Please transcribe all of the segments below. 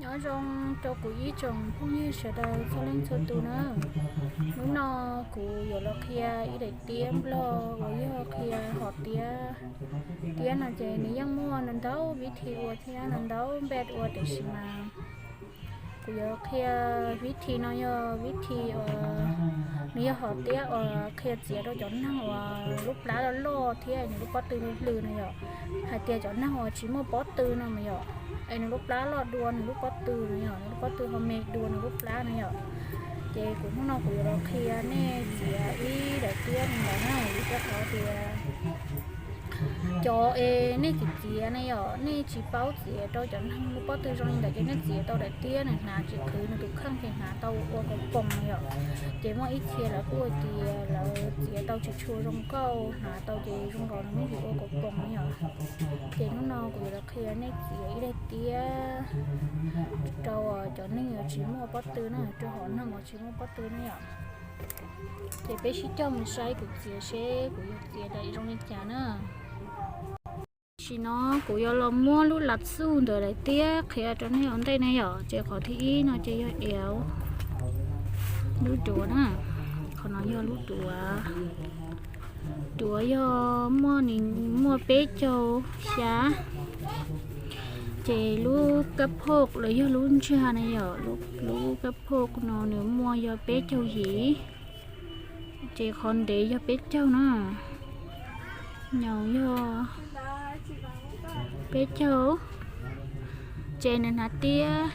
Nyob zoo rau kuv ib tsoom phooj ywg sawv daws txhua leej txhua tus na. Hnub no kuv yuav los qhia ib daim tiab nplog uas yog qhia hom tiab. Tiab no ces nws yeej muaj ntau ntau vib thi ua thiab ntau ntau npej ua, tiam sis mas kuv yuav qhia vib thi no yog vib thi uas nws yog hom tiab uas qhia txiav rau cov neeg uas lub plab loj loj thiab nws lub pob tw hlws hlws no yom. Hais tias cov neeg uas tsis muaj pob tw no mas yom, es nws lub plab loj dua nws lub pob tw no yom, nws lub pob tw ho me dua nws lub plab no yom. Ces kuv hnub no kuv yuav los qhia nej txiav ib daim tiab li ntawd na, vim rau qhov tias cov es nej txiav txiav na yom, nej tsis paub txiav rau cov neeg lub pob tw zoo li ntawd ces nej txiav tau daim tiab nws hnav tsis qhwv nws tus kheej ces hnav tau ua kaus poom no yom. Ces muaj ib txhia lawv kuj hais tias lawv txiav tau tsis tshua zoo nkauj, hnav tau ces zoo nkaus nws muab ua kaus poom no yom. Ces hnub no kuv yuav los qhia nej txiav ib daim tiab rau cov neeg uas tsis muaj pob tw na, rau hom neeg uas tsis muaj pob tw na yom. Ces peb sib coj mus saib kuv txiav seb kuv yuav txiav daim zoo li cas na. Tam sim no kuv yuav los muab lub lav xuj ntawm daim tiab qhia rau nej ua ntej na yom. Ces qhov thib ib no ces yog diav, lub duav na. Qhov no yog lub duav. Duav yog muaj, nws muaj peb caug xya. Ces lub kab phauj los yog lub ntsag na yom, lub kab phauj no nws muaj yog peb caug yim. Ces qhov ntev yog peb caug na, nyoos yog peb caug. Ces nws hnav tiab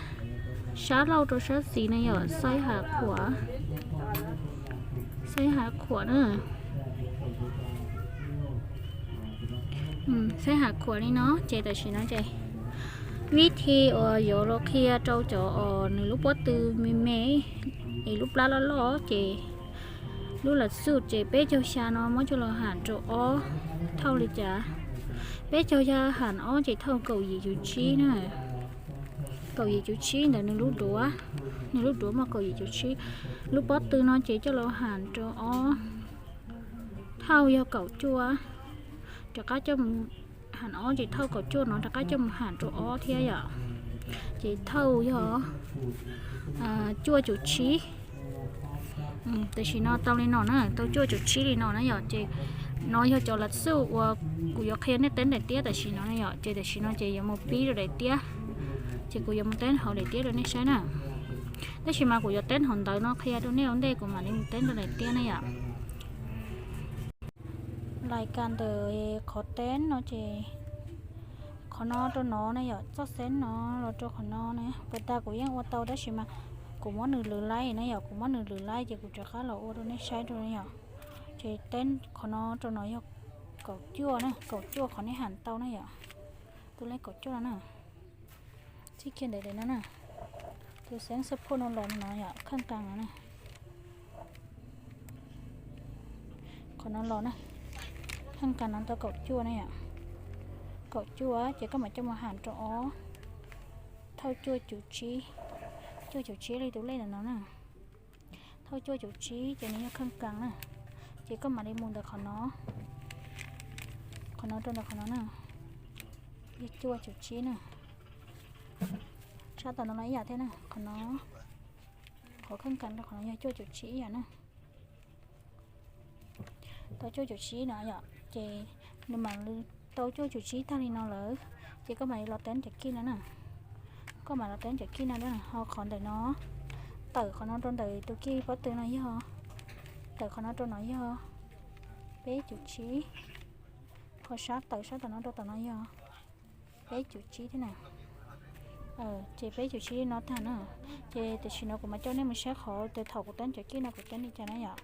sab laug rau sab xis na yom, xaib hav khuam, xaib hav khuam na. Xaib hav khuam li no ces tam sim no ces vib thi uas yuav los qhia rau cov uas nws lub pob tw me me es lub plab loj loj ces lub lav xuj ces peb caug xya no muab coj los ham rau ob, thauj li cas? Peb caug xya ham ob ces thauj kaum yim cuv tsib na. Kaum yim cuv tsib ntawm nws lub duav, nws lub duav muaj kaum yim cuv tsib. Lub pob tw no ces coj los ham rau ob, thauj yog kaum cuaj. Rov qab coj mus ham ob ces thauj kaum cuaj no rov qab coj mus ham rau ob thiab yom. Ces thauj yog cuaj cuv tsib. Tam sim no tau li no na, tau cuaj cuv tsib li no na yom. Ces no yog cov lav xuj uas kuv yuav qhia nej teeb daim tiab tam sim no na yom. Ces tam sim no ces yuav mus pib rau daim tiab. Ces kuv yuav mus teeb hauv daim tiab rau nej saib na. Tab sis mas kuv yuav teeb hauv ntawv no qhia rau nej ua ntej kuv mam li mus teeb rau daim tiab na yom. Lais kas ntawm qhov teeb no ces qhov no rau no na yom, txoj xeeb no los rau qhov no na. Puag ta kuv yeej ua tau tab sis mas kuv muab nws lwv laij na yom, kuv muab nws lwv laij ces kuv rov qab los ua rau nej saib rau na yom. Ces teeb qhov no rau no yog kaum cuaj na, kaum cuaj qhov nej ham tau na yom. Tus lej kaum cuaj no na, txij kiag ntawm daim no na, tus xeeb xab phoj no los no yom, kheej kas no na. Qhov no los na, kheej kas no tau kaum cuaj na yom. Kaum cuaj ces koj mam coj mus ham rau ob, thauj cuaj cuv tsib, cuaj cuv tsib li tus lej ntawm no na. Thauj cuaj cuv tsib ces nws yog kheej kas na. Ces koj mam li mus ntawm qhov no, qhov no rau ntawm qhov no na, yog cuaj cuv tsib na. Sab tom no los ib yam thiab na, qhov no, qhov kheej kas rau qhov no yog cuaj cuv tsib ib yam na. Tau cuaj cuv tsib no yom, ces nws mam li tau cuaj cuv tsib tag li no lawm, ces koj mam li los teeb cov kij no na. Koj mam los teeb cov kij no, ho qhov ntawm no, tawm qhov no rau ntawm tus kij pob tw no yog, tawm qhov no rau no yog peb cuv tsib. Qhov sab tawm sab tom no rau tom no yog peb cuv tsib thiab na. Ces peb cuv tsib no tag na. Ces tam sim no kuv mam coj nej mus saib qhov thaum kuv teeb cov kij no kuv teeb li cas na yom.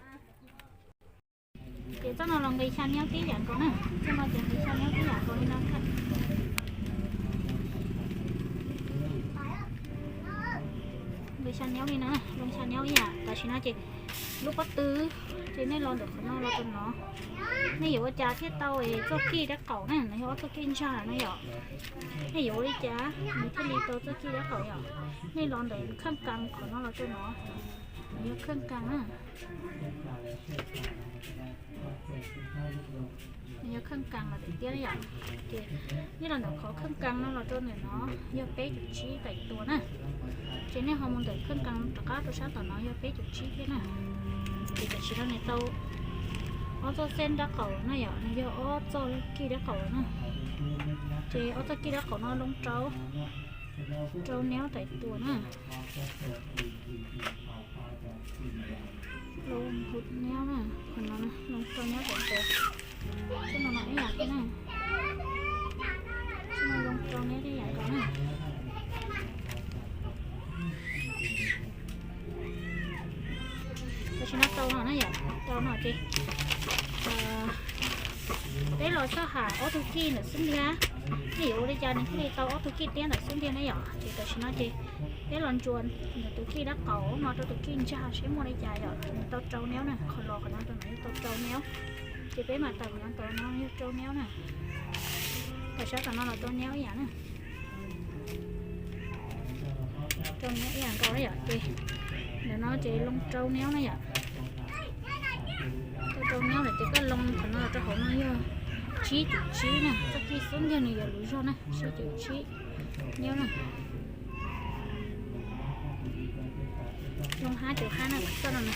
Ces txoj no los nqis xya niab tib yam nkaus na, txoj no ces nqis xya niab tib yam nkaus li no thiab. Nqis xya niab li no, zoo xya niab ib yam. Tam sim no ces lub pob tw, ces nej los ntawm qhov no los rau no, nej yuav ua cas thiaj tau es txoj kij dab qaum na, nws yog ob txoj kij ntsag na yom. Nej yuav ua li cas nws thiaj li tau txoj kij dab qaum yom? Nej los ntawm kheej kas qhov no los rau no, Yog kheej kas na, yog kheej kas los tiag tiag yom. Ces nyob los ntawm qhov kheej kas no los rau ntawm no yog peb caug tsib daim tua na. Ces nej ho mus ntawm kheej kas rov qab rau sab tom no yog peb caug tsib thiab na. Ces tam sim no nws tau ob txoj xeeb dab qaum na yom, nws yog ob txoj kij dab qaum na. Ces ob txoj kij dab qaum no loo rau, rau niab daim tua na. Loo niab na, qhov no loo rau niab daim tua. Txoj no no ib yam thiab na. Txoj no loo rau niab ib yam nkaus na. Tam sim no tau no na yom, tau no ces peb los xauj ham ob tug kij ntawm xub ntiag, nej yuav ua li cas nws thiaj li tau ob tug kij tiab ntawm xub ntiag na yom. Ces tam sim no ces peb los ntsuas ntawm tus kij dab qaum no rau tus kij ntsag seb muaj li cas yom, nws tau rau niab na, qhov los qhov no rau no yog tau rau niab. Ces peb mam tawm qhov no tau no yog rau niab na. Tam sab tom no los tau niab ib yam na. Rau niab ib yam nkaus na yom, ces ntawm no ces loo rau niab na yom. Tau rau niab lawm ces koj loo qhov no los rau hauv no yog tsib caum tsib na, txoj kij xub ntiag nws yuav luv zog na, tsib caum tsib niab na. Loo hab caum hab na, txoj no na.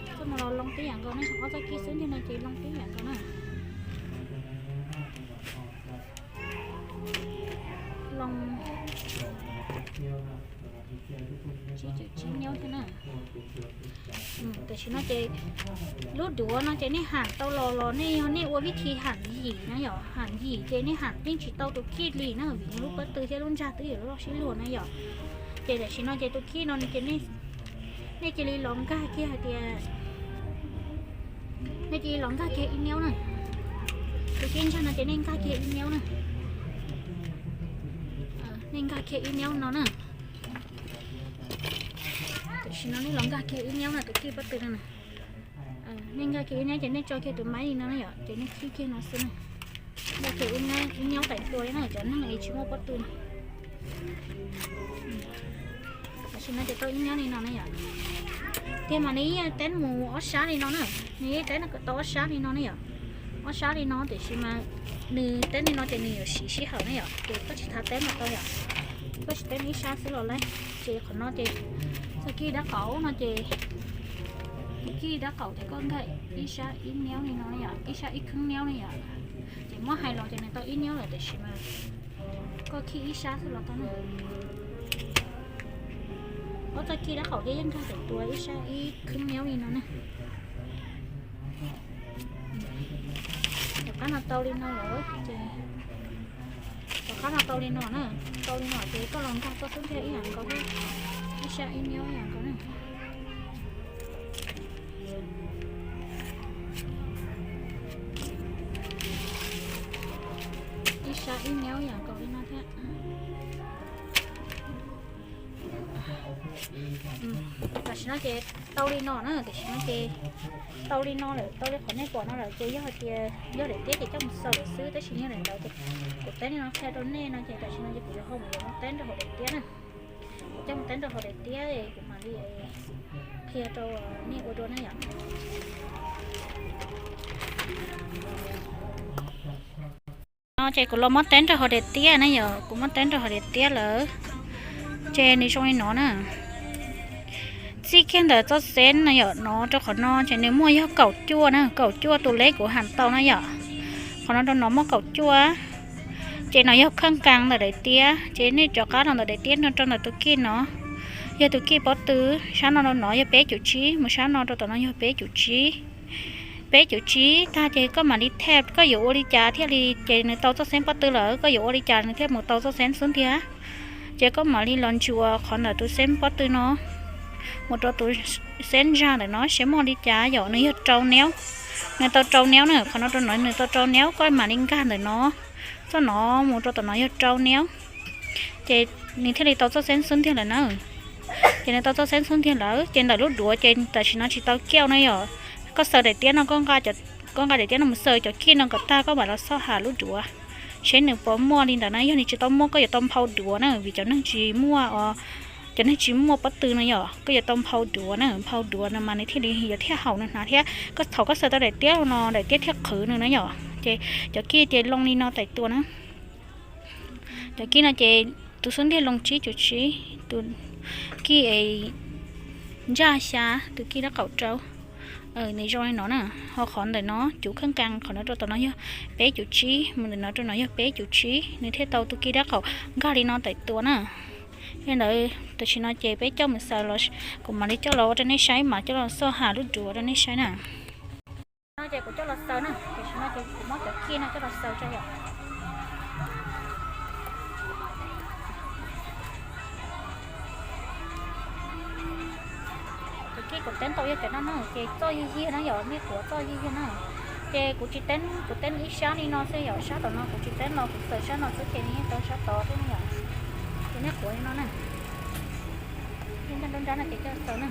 Txoj no los loo tib yam nkaus ne, ob txoj kij xub ntiag no ces loo tib yam nkaus na. Loo tsib caum tsib niab thiab na. Tam sim no ces lub duav no ces nej ham tau los los nej yog nej ua vib thi ham yim na yom, ham yim ces nej ham yeej tsis tau tus kij li na, vim lub pob tw thiab lub ntsag twb yuav loj sib luag na yom. Ces tam sim no ces tus kij no ces nej cia li los nkag kiag hais tias, nej cia li los nkag kiag ib niab na. Tus kij ntsag no ces nej nkag kiag ib niab na. Nej nkag kiag ib niab no na. Tam sim no nej los nkag kiag ib niab na, tus kij pob tw no na. Nej nkag kiag ib niab ces nej tso kiag tus maib li no na yom, ces nej khib kiag no xwb na. Nkag kiag ib niab daim tua li na, cov neeg es tsis muaj pob tw na. Tam sim no ces tau ib niab li no na yom. Tiag mas nws yeej teeb mus ob sab li no na, nws yeej teeb tau ob sab li no na yom. Ob sab li no tiam sis mas nws teeb li no ces nws yuav siv sij hawm na yom, ces koj tsis txhob teeb los tau yom. Koj tsis teeb ib sab xwb los lawm. Ces qhov no ces txoj kij dab qaum no ces, kij dab qaum ces koj nkag ib sab ib niab li no yom, ib sab ib kheeb niab na yom. Ces muab hais los ces nws tau ib niab lawm tiam sis mas koj khib ib sab xwb los tau na. Ob txoj kij dab qaum ces yeej nkag daim tua ib sab ib kheeb niab li no na. Tom qab no tau li no lawm ces, tom qab no tau li no na, tau li no ces koj los nkag koj xub ntiag ib yam nkaus, ib sab ib niab ib yam nkaus na. Ib sab ib niab ib yam nkaus li no thiab. Tam sim no ces tau li no na, tam sim no ces tau li no lawm, tau li qhov nej pom no lawm ces yog hais tias yog daim tiab ces coj mus xaws lawm xwb, tab sis yog daim ntawd ces kuv teb li no qhia rau nej no ces tam sim no ces kuv yuav ho mus yuav muab teeb rau hauv daim tiab na. Kuv coj mus teeb rau hauv daim tiab es kuv mam li qhia rau nej ua dua na yom. No ces kuv los muab teeb rau hauv daim tiab na yom, kuv muab teeb rau hauv daim tiab lawm. Ces nws zoo li no na. Txij kiag ntawm txoj xeeb no yom, no rau qhov no ces nws muaj yog kaum cuaj na, kaum cuaj tus leb kuv ham tau na yom. Qhov no rau no muaj kaum cuaj. Ces no yog kheej kas ntawm daim tiab, ces nej rov qab los ntawm daim tiab no rau ntawm tus kij no. Yog tus kij pob tw, sab no rau no yog peb caug tsib, mus sab no rau tom no yog peb caug tsib. Peb caug tsib tag ces koj mam li thej, koj yuav ua li cas thiaj li, ces nws tau txoj xeeb pob tw lawm, koj yuav ua li cas nws thiaj mus tau txoj xeeb xub ntiag. Ces koj mam li los ntsuas qhov ntawm tus xeeb pob tw no mus rau tus xeeb ntsag ntawm no seb muaj li cas yom, nws yog rau niab. Nws tau rau niab na, qhov no rau no nws tau rau niab, koj mam li nkag ntawm no, txoj no mus rau tom no yog rau niab. Ces nws thiaj li tau txoj xeeb xub ntiag lawm na. Ces nws tau txoj xeeb xub ntiag lawm ces ntawm lub duav ces tam sim no tsis tau kiaj na yom. Koj xaws daim tiab no, koj nqa daim tiab no mus xaws cov kij no kom tag koj mam los xauj ham lub duav. seb nws puas muaj li ntawd na. Yog nws tsis tau muaj koj yuav tau nphau duav na, vim cov neeg tsis muaj, cov neeg tsis muaj pob tw no yom, koj yuav tau nphau duav na, nphau duav no mas nws thiaj li yuav thiaj haum nws hnav thiab. Koj thaum koj xaws tau daim tiab no daim tiab thiaj qhwv nws na yom. Ces cov kij ces loo li no tawm tua na. Cov kij no ces tus xub ntiag loo tsib cum tsib, tus kij es ntsaj xya, tus kij dab qaum rau. Nws zoo li no na. Ho qhov ntawm no cuv kheej kas qhov no rau tom no yog peb cum tsib, mus ntawm no rau no yog peb cum tsib, nws thiaj tau tus kij dab qaum nkag li no tawm tua na. Yog li ntawd tam sim no ces peb coj mus xaws los, kuv mam li coj los ua rau nej saib, mam coj los xauj has lub duav rau nej saib na. No ces kuv coj los xaws na, tam sim no ces kuv muab cov kij no coj los xaws tso yom. Cov kij kuv teeb tau yog cov no na, ces txoj yig yig na yom, nej quav txoj yig yig na. Ces kuv tsis teeb, kuv teeb ib sab li no xwb yom, sab tom no kuv tsis teeb los kuv xaws sab no xwb ces nws yeej tau sab tod xwb na yom. Ces nej quav li no na, yeej nrab nrab no ces coj xaws na.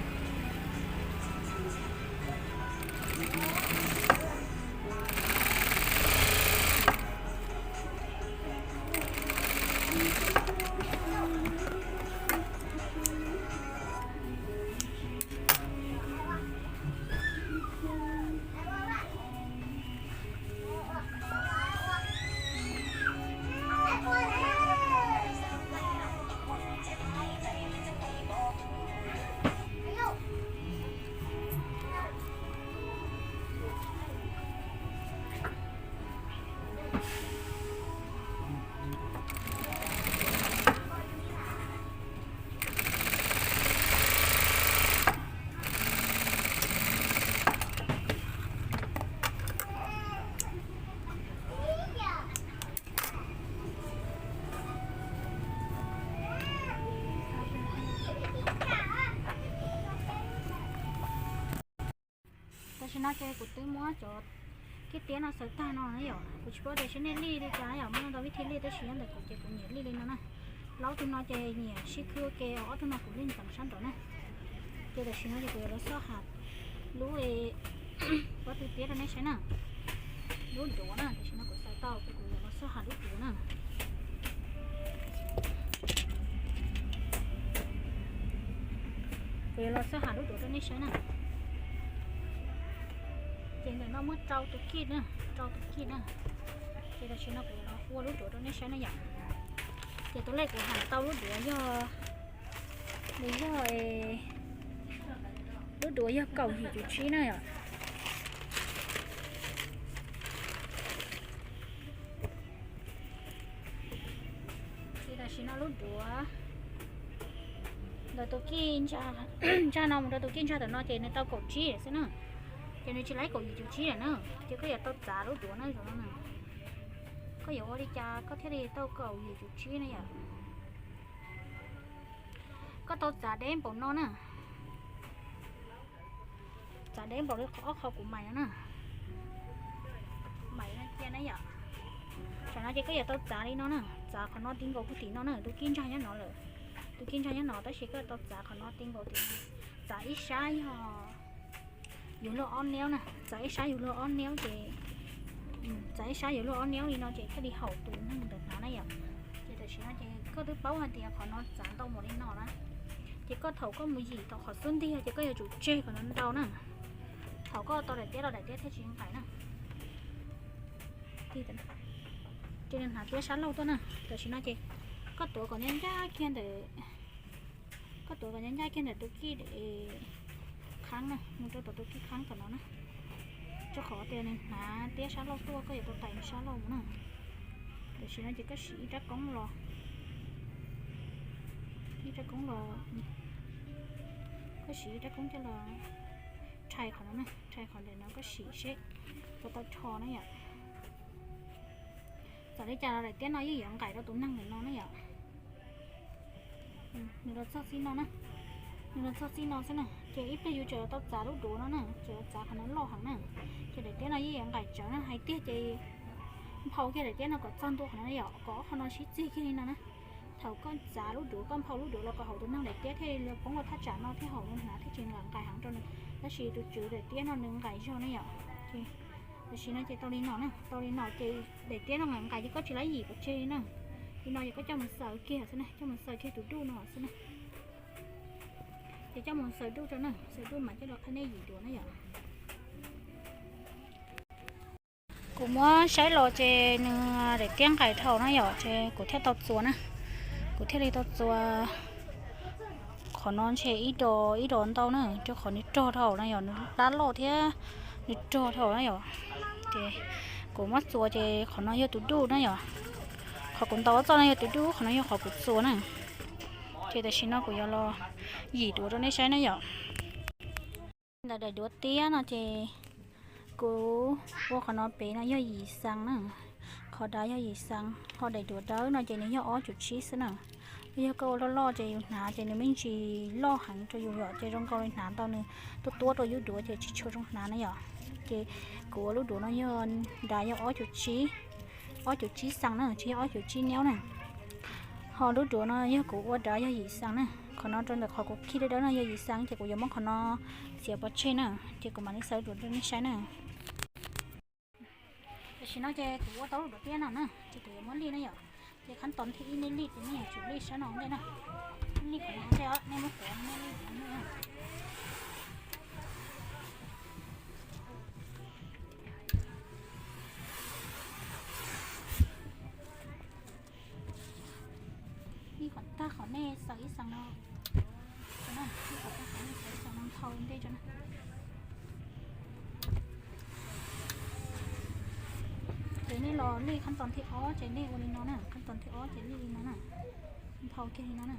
Tam sim no ces kuv twb muab cov kij tiab no xaws tag no na yom, kuv tsis paub tias seb nej lij li cas na yom, muaj ntau vib thib lij tab sis nyob ntawm kuv ces kuv nyiam lij li no na. Laub tug no ces nyiam sib khw ua ke, ob tug no kuv lij ntxeev sab nraud na. Ces tam sim no ces kuv yuav los xauj has lub pob tw tiab rau nej saib na. Lub duav na, tam sim no kuv xaws tau ces kuv yuav los xauj has lub duav na. Kuv yuav los xauj has lub duav rau nej saib na. Ces ntawm no muaj rau tus kij na, rau tus kij na. Ces tam sim no kuv yuav los ua lub duav rau nej saib na yom. Ces tus lej kuv has tau lub duav yog, nws yog, lub duav yog kaum yim cum tsib na yom. Ces tam sim no lub duav ntawm tus kij ntsaj no mus rau tus kij ntsaj tom no ces nws tau kaum tsib xwb na. Ces nws tsis laib kaum yim cum tsib lawm na. Ces koj yuav tau txav lub duav na, zoo no na. Koj yuav ua li cas koj thiaj li tau kaum yim cum tsib na yom? Koj tau txav deb npaum no na. Txav deb npaum li qhov ob qho kuv maim no na. Maim no cia na yom. Tam no ces koj yuav tau txav li no na, txav qhov no ti nkaus puag tim no na, tus kij ntsaj nyob no lawm. Tus kij ntsaj nyob no tab sis koj yuav tau txav qhov no ti nkaus tim no. Txav ib sab yog yus luag ob niab na, txav ib sab yus luag ob niab ces, txav ib sab yus luag ob niab li no ces thiaj li haum tus neeg ntawd hnav na yom. Ces tam sim no ces koj twb paub hais tias qhov no txav ntau npaum li no na, ces koj thaum koj mus yim tau qhov xub ntiag ces koj yuav tsum tseg kom ntau ntau na. Thaum koj tau daim tiab los daim tiab thiaj tsis nqaim na. Ces nws hnav tiab sab laug tuaj na. Tam sim no ces koj tuav kom ncaj ncaj kiag ntawm, koj tuav kom ncaj ncaj kiag ntawm tus kij qhab na, mus rau tom tus kij qhab tom no na. Rau qhov tias nws hnav tiab sab laug tuaj, koj yuav tau tais nws sab laug mus na. Tam sim no ces koj siv ib rab koob los, ib rab koob los, koj siv ib rab koob coj los rhais qhov no na, rhais qhov ntawm no koj sim seb puas tau rho na yom. Txawm li cas los daim tiab no yeej yuav nqaim rau tus neeg ntawm no na yom. Nws los txog txij no na, nws los txog txij no xwb na, ces ib pliag yus tseem yuav tau txav lub duav no na, tseem yuav txav qhov no loj heev na. Ces daim tiab no yeej yuav nqaim tsawv na, hais tiag ces nphau kiag daim tiab no kom txog ntua qhov no yom, kom ob qho no sib txig kiag li no na. Thaum koj txav lub duav, koj nphau lub duav los kom haum tus neeg daim tiab thiaj li poob los thaj tsam no thiaj haum nws hnav thiaj tsis nqaim nqaim heev rau nws. Tab sis tus tswv daim tiab no nws nqaim zog na yom, ces Tam sim no ces tau li no na, tau li no ces daim tiab no nqaim nqaim ces koj tsis laib yim pov tseg li na. Li no ces koj coj mus xaws kiag xwb na, coj mus xaws kiag tus duj no xwb na. Ces coj mus xaws duj rau na, xaws duj mas coj los qhia nej yim duav na yom. Kuv muab saib los ces nws daim tiab nqaim dhau na yom, ces kuv thiaj tau txuas na. Kuv thiaj li tau txuas qhov no ntshe ib do ib do ntau na, rau qhov nws rog dhau na yom, nws dab loj thiab nws rog dhau na yom. Ces kuv muab txuas ces qhov no yog tus duj na yom. Qhov kuv ntaus txoj no yog tus duj, qhov no yog qhov kuv txuas na. Ces tam sim no kuv yuav los yim duav rau nej saib na yom. Ntawm daim duav tiab no ces kuv ua qhov no pem no yog yim xees na, qhov dav yog yim xees, ho daim duav dawb no ces nws yog ob cuv tsib xwb na. Yog koj ua loj loj ces yus hnav ces nws me ntsis loj heev rau yus yom, ces zoo nkaus li hnav ntau nws tuab tuab rau yus duav ces tsis tshua zoo hnav na yom. Ces kuv ua lub duav no yog dav yog ob cuv tsib, ob cuv tsib xees na, tsis yog ob cuv tsib niab na. Ho lub duav no yog kuv ua dav yog yim xees na. Qhov no rau ntawm qhov kuv khi dawb dawb no yog yim xees ces kuv yuav muab qhov no txiav pov tseg na, ces kuv mam li xaws duav rau nej saib na. Tam sim no ces kuv ua tau lub duav tiab no na, ces kuv yuav muab lij na yom. Ces khab tos thib ib nej lij ces nej yuav tsum lij sab no ua ntej na. Lij qhov no ua ntej os, nej muab kuav nej lij qhov no na. Ib qhov tag qhov nej xaws ib xees no, ib qhov tag qhov nej xaws ib xees no nthau ntej tso na. Ces nej los lij khab tos thib ob ces nej ua li no na, khab tos thib ob ces lij li no na, nthau kiag li no na.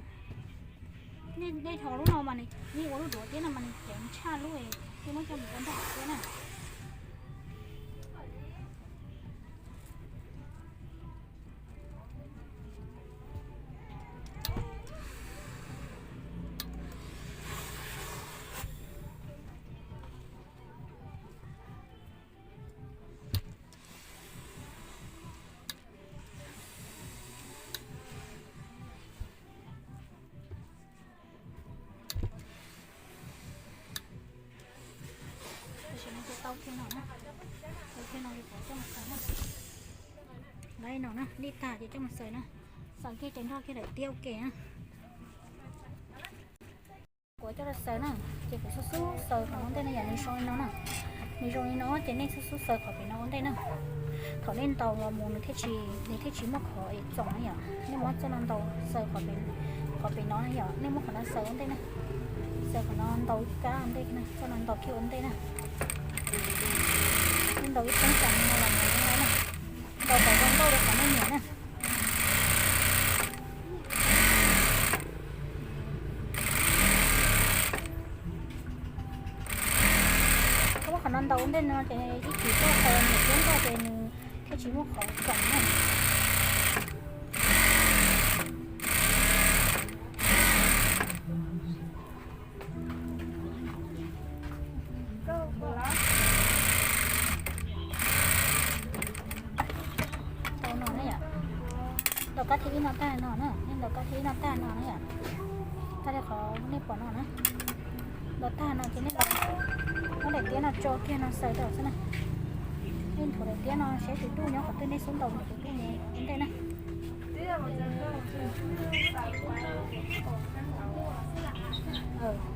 Nej dhos lub no mas nej ua lub duav tiab no mas nws ceev tshaj lub, nej muab coj mus ua nrog tiab na. Tam sim no ces tau kiag no na, tau kiag no ces kuv coj mus xaws na. Lawv no na, lij tag ces coj mus xaws na, xaws kiag ces nrog kiag daim tiab ua ke na. Kuv coj los xaws na, ces kuv xub xub xaws qhov no ua ntej na yom, nws zoo li no na. Nws zoo li no ces nej xub xub xaws qhov pem no ua ntej na. Thaum nej ntaus los mus nws thiaj tsis, nws thiaj tsis muaj qhov es txoom na yom. Nej muab txoj no ntaus xaws qhov pem, qhov pem no na yom, nej muab qhov no xaws ua ntej na. Xaws qhov no ntaus ib kab ua ntej na, txoj no ntaus kiag ua ntej na. Nej ntaus ib kab xaws no los mus na, ntaus kom zoo nkauj rau qhov nej nyiam na. Koj muab qhov no ntaus ua ntej no ces ib chim koj xaws nyiam tiab nkauj ces nws thiaj tsis muaj qhov txoom na. Tau no na yom. Ntaus kab thib ib no tag no na, nej ntaus kab thib ib no tag no na yom. Tag li qhov nej pom no na. Ntaus tag no ces nej muab daim tiab no tso kiag no xaws rau xwb na. Nej nthuav daim tiab no seb tus duj nyob qhov twg, nej xub ntaus ntawm tus duj ntej na.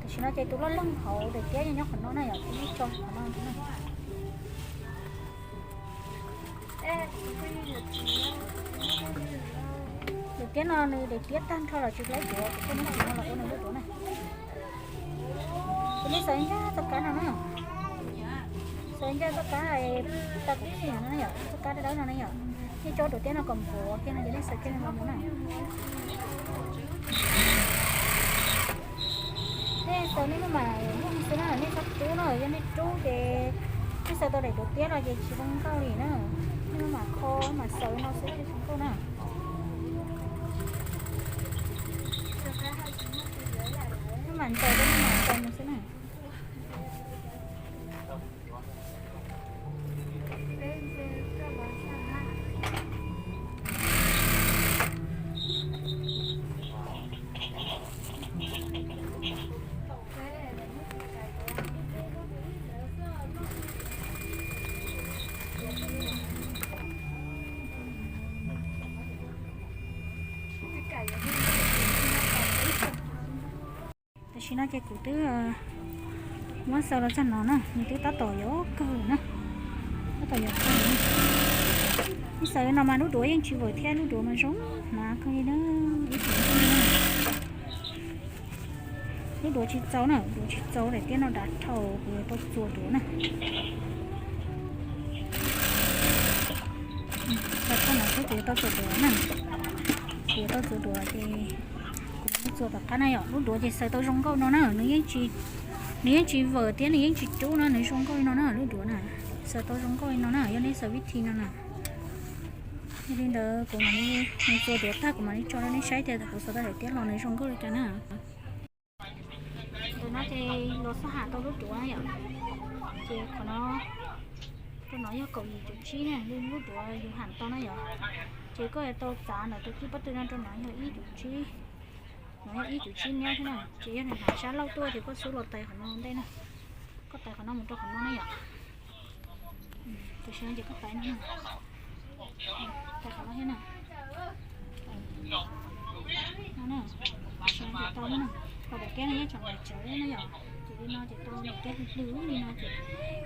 Tam sim no ces tus loj leeg hauv daim tiab yog nyob qhov no na yom, ces nej tso qhov no na. Daim tiab no nws daim tiab tag nrho los tsis laib duav, kuv coj neb tsis no los ua nws lub duav na. Ces nej xaws ncaj txoj kab no na. Xaws ncaj txoj kab, tag kuv khi no na yom, txoj kab dawb dawb no na yom. Nej tso duav tiab no kom npuav kiag no ces nej xaws kiag no los mus na. Nej xaws nej maj mam muag xwb na, nej txhob rub no, yog nej rub ces nej xaws tau daim duav tiab los ces tsis zoo nkauj li na. Nej maj mam kho maj mam xaws no xwb thiaj zoo nkauj na. Maj mam ntaus, nej maj mam ntaus mus xwb na. Tam sim no ces kuv twb muab xaws los txog no na, nws twb tab tom yuav kawg na, tab tom yuav kawg. Ib xaws no mas lub duav yeej tsis vawm thiab, lub duav mas zoo hnav kawg li na. Ib tsoom phooj ywg, lub duav tsis txaus na, duav tsis txaus daim tiab no dav dhau, kuv yuav tau txua duav na. Tau txhua no xwb kuv yuav tau txua duav na, kuv yuav tau txua duav ces kuv mam li txua tom qab na yom. Lub duav ces xaws tau zoo nkauj no na, nws yeej tsis vawm thiab nws yeej tsis rub no, nws zoo nkauj li no na lub duav na. Xaws tau zoo nkauj li no na, yog nej xaws vib thi no na. Yog li ntawd kuv mam li, nws txua duav tag kuv mam li tso rau nej saib tias kuv xaws tau daim tiab los nws zoo nkauj li cas na. Ntawm no ces los xab ham tau lub duav na yom. Ces qhov no, rau no yog kaum yim cum tsib na, lub duav yus ham tau na yom. Ces koj yuav tau txav ntawm tus kij pob tw no rau no yog ib cum tsib, no yog ib cum tsib miab thiab na. Ces yog nws hnav sab laug tuaj ces koj xub los tais qhov no ua ntej na, koj tais qhov no mus rau qhov no na yom. Tam sim no ces koj tais no, tais qhov no thiab na. No na, tam sim no ces tau na, tau daim tiab no yeej tseem nqaim tsawv na yom. Ces li no ces tau daim tiab hlw hlw li no ces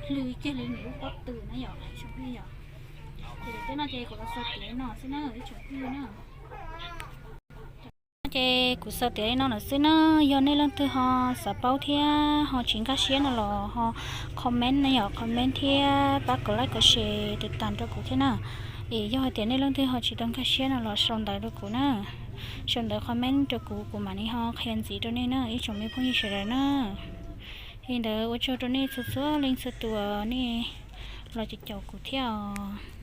hlw kiag li nws lub pob tw na yom, ib tsoom phooj ywg yom. Ces daim tiab no ces kuv los xaws tiav li no xwb na ib tsoom phooj ywg na. Ces kuv xaws tiav li no lawm xwb na, yog nej leej twg ho xav paub thiab ho tsis nkag siab no los ho comment na yom, comment thiab pab kom like kom share tiv tas rau kuv thiab na. Es yog hais tias nej leej twg ho tsis tau nkag siab no los sau ntawv rau kuv na, sau ntawv comment rau kuv, kuv mam li ho qhia ntxiv rau nej na ib tsoom me phooj ywg sawv daws na. Li ntawd ua tsaug rau nej txhua txhua leej txhua tus uas nej los caum kuv thiab os.